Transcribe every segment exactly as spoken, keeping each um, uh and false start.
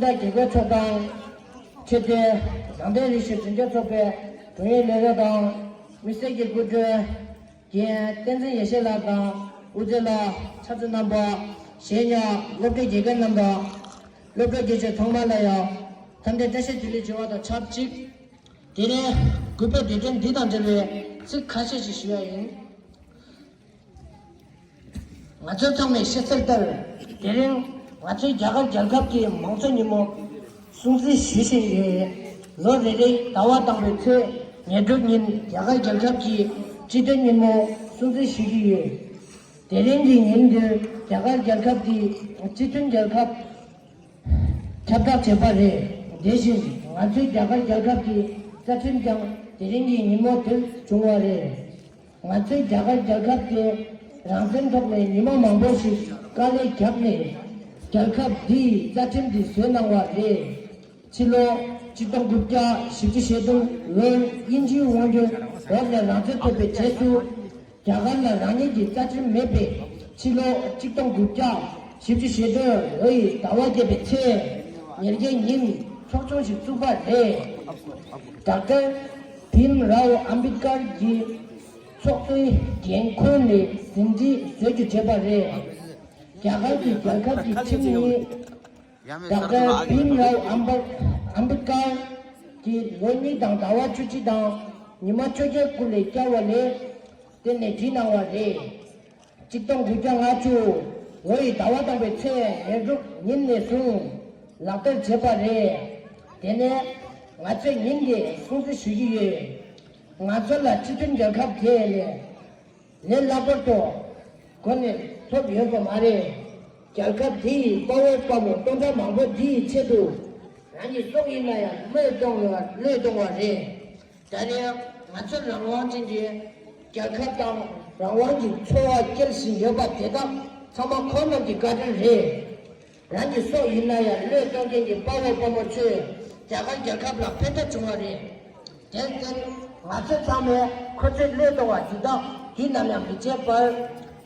ད་རྒྱལ་ཁབ་ཚོགས་དང་ཆེད་དོན་ནང་བསྟན་རིག་གཞུང་འཛིན་སྐྱོང་ཚོགས་པའི་དྲུང་ཡིག་ལས་རོགས་དང་། དམིགས་བསལ་གྱི་སྐུ་མགྲོན་རྒན་བསྟན་འཛིན་ཡེ་ཤེས་ལགས་དང་། དབུ་མཛད་ལགས། ཕྱག་མཛོད་རྣམ་པ། གཞས་ཉག་སློབ་གྲྭའི་དགེ་རྒན་རྣམས་དང་། སློབ་གྲྭ་དགེ་ཆེ་ཚང་མ་ལ་ཡང་འཚམས་འདྲི་བཀྲ་ཤིས་བདེ་ལེགས་ཞུ་བ་དང་ཆབས་ཅིག་དེ་རིང་གུས་པས་འདི་དོན་འདི་དང་འབྲེལ་བའི་ཚིག་ཁ་ཤས་ཤིག་ཞུ་ཡ་ཡིན། ང་ཚོ་ཚང་མས་ཤེས་གསལ་ལྟར། དེ་རིང་ང་ཚོའི་རྒྱ་གར་རྒྱལ་ཁབ་ཀྱི་མང་གཙོ་ཉིན་མོ་སྲུང་བརྩི་ཞུ་བཞིན་ཡོད། ལོ་རེ་རེའི་ཟླ་བ་དང་པོའི་ཚེས་ཉེར་དྲུག་ཉིན་རྒྱ་གར་རྒྱལ་ཁབ་ཀྱི་སྤྱི་མཐུན་ཉིན་མོ་སྲུང་བརྩི་ཞུ་གི་ཡོད། དེ་རིང་གི་ཉིན་འདིར་རྒྱ་གར་རྒྱལ་ཁབ་ཀྱི་སྤྱི་མཐུན་རྒྱལ་ཁབ་ཁྱབ་བསྒྲགས་བྱས་པ་རེད། དེ་བཞིན་ང་ཚོའི་རྒྱ་གར་རྒྱལ་ཁབ་ཀྱི་རྩ་ཁྲིམས་ཀྱང་དེ་རིང་གི་ཉིན་མོ་དེར་བྱུང་བ་རེད། ང་ཚོའི་རྒྱ་གར་རྒྱལ་ཁབ་དེ་རང་བཙན་ཐོག་ནས་ཉི་མ་མང་པོ་ཞིག་དཀའ་ལས་བརྒྱབ་ནས་རྒྱལ་ཁབ་འདིའི་རྩ་ཁྲིམས་འདི་བཟོས་གནང་བ་རེད། ཕྱི་ལོ་གཅིག་སྟོང་དགུ་བརྒྱ་བཞི་བཅུ་ཞེ་བདུན་ལོར་དབྱིན་ཇིའི་དབང་སྒྱུར་འོག་ནས་རང་བཙན་ཐོབ་པའི་རྗེས་སུ། རྒྱ་གར་ལ་རང་ཉིད་ཀྱི་རྩ་ཁྲིམས་མེད་པའི་ཕྱི་ལོ་གཅིག་སྟོང་དགུ་བརྒྱ་བཞི་བཅུ་ཞེ་བདུན་ལོ་ཡི་ཟླ་བ་བརྒྱད་པའི་ཚེས་ཉེར་བརྒྱད་ཉིན་ཚོགས་ཆུང་ཞིག་བཙུགས་པ་རེད། ཌོག་ཊར་བྷིམ་རའོ་ཨམ་བྷེད་ཀར་གྱི་ཚོགས་གཙོའི་འགན་འཁུར་ནས་ཟིན་བྲིས་བཟོ་རྒྱུ་བྱས་པ་རེད། རྒྱ་གར་གྱི་རྒྱལ་ཁབ་ཀྱི་ཁྲིམས་ནི། ཌོག་ཊར་བྷིམ་རའོ་ཨམ་བྷ་ཨམ་བྷེད་ཀར་གྱིས་ལོ་གཉིས་དང་ཟླ་བ་བཅུ་གཅིག་དང་ཉི་མ་བཅོ་བརྒྱད་སྐུ་ལས་བསྐྱལ་བ་ལས་བརྟེན་ནས་བྲིས་གནང་བ་རེད། གཅིག་སྟོང་དགུ་བརྒྱ་ལྔ་བཅུ་ལོ་ཡི་ཟླ་བ་དང་པོའི་ཚེས་ཉེར་དྲུག་ཉིན་ནས་བཟུང་ལག་བསྟར་བྱས་པ་རེད། དེ་ནས་ང་ཚོས་ཉིན་འདི་སྲུང་བརྩི་ཞུ་གི་ཡོད། ང་ཚོ་ལ་སྤྱི་མཐུན་རྒྱལ་ཁབ་དེ་ལས། ལས་སླ་པོ་ཏོག་གོ་ནས་ཐོབ་ཡོད་པ་མ་རེད། རྒྱལ་ཁབ་འདི་ཡི་དཔའ་བོ་དཔའ་མོ་སྟོང་ཕྲག་མང་པོ་འདི་ཡི་ཆེད་དུ། རང་གི་སྲོག་ཡིན་ན་ཡང་བློས་གཏོང་བ་བློས་གཏོང་བ་རེད། ད་ནི་ང་ཚོ་རང་དབང་ཅན་གྱི་རྒྱལ་ཁབ་དང་རང་དབང་གི་འཚོ་བ་སྐྱེལ་བཞིན་ཡོད་པ་དེ་དག་ཚང་མ་ཁོང་རྣམས་ཀྱི་བཀའ་དྲིན་རེད། རང་གི་སྲོག་ཡིན་ན་ཡང་བློས་གཏོང་མཁན་གྱི་དཔའ་བོ་དཔའ་མོ་ཚོས་རྒྱ་གར་རྒྱལ་ཁབ་ལ་ཕན་ཐོགས་བྱུང་བ་རེད། དེར་བརྟེན་ང་ཚོ་ཚང་མས་ཁོ་ཚོའི་བློས་གཏོང་བ་འདི་དག་འདི་ནམ་ཡང་མི་བྱེད་པར།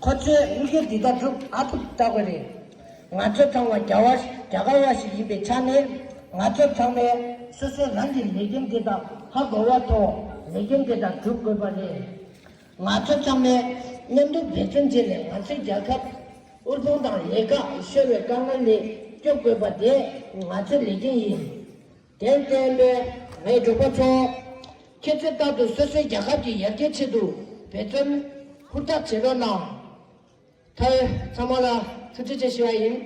ཁོ་ཚོའི་དམིགས་ཡུལ་འདི་དག་འགྲུབ་ཨ་ཐུབ་བལྟ་དགོས་རེད། ང་ཚོ་ཚང་མ་རྒྱ་བ་རྒྱ་གར་བ་ཞིག་ཡིན་པའི་ཆ་ནས། ང་ཚོ་ཚང་མས་སོ་སོ་རང་གི་ལས་འགན་དེ་དག་ཧ་གོ་བ་ཐོག་ལས་འགན་དེ་དག་སྒྲུབ་དགོས་པ་རེད། ང་ཚོ་ཚང་མས་མཉམ་དུ་འབད་བརྩོན་བྱས་ནས་ང་ཚོའི་རྒྱལ་ཁབ་དབུལ་ཕོངས་དང་ལས་ཀ་ཤོར་བའི་དཀའ་ངལ་ལས་སྐྱོབ་དགོས་པ་དེ་ང་ཚོའི་ལས་འགན་ཡིན། དེར་བརྟེན་པའི་ངའི་གྲོགས་པོ་ཚོ། ཁྱེད་ཚོས་རྟག་ཏུ་སོ་སོའི་རྒྱལ་ཁབ་ཀྱི་ཡར་རྒྱས་ཆེད་དུ་འབད་བརྩོན་ཧུར་ཐག་བྱེད་རོགས་གནང་། ད་ཚང་མ་ལ་ཐུགས་རྗེ་ཆེ་ཞུ་བ་ཡིན།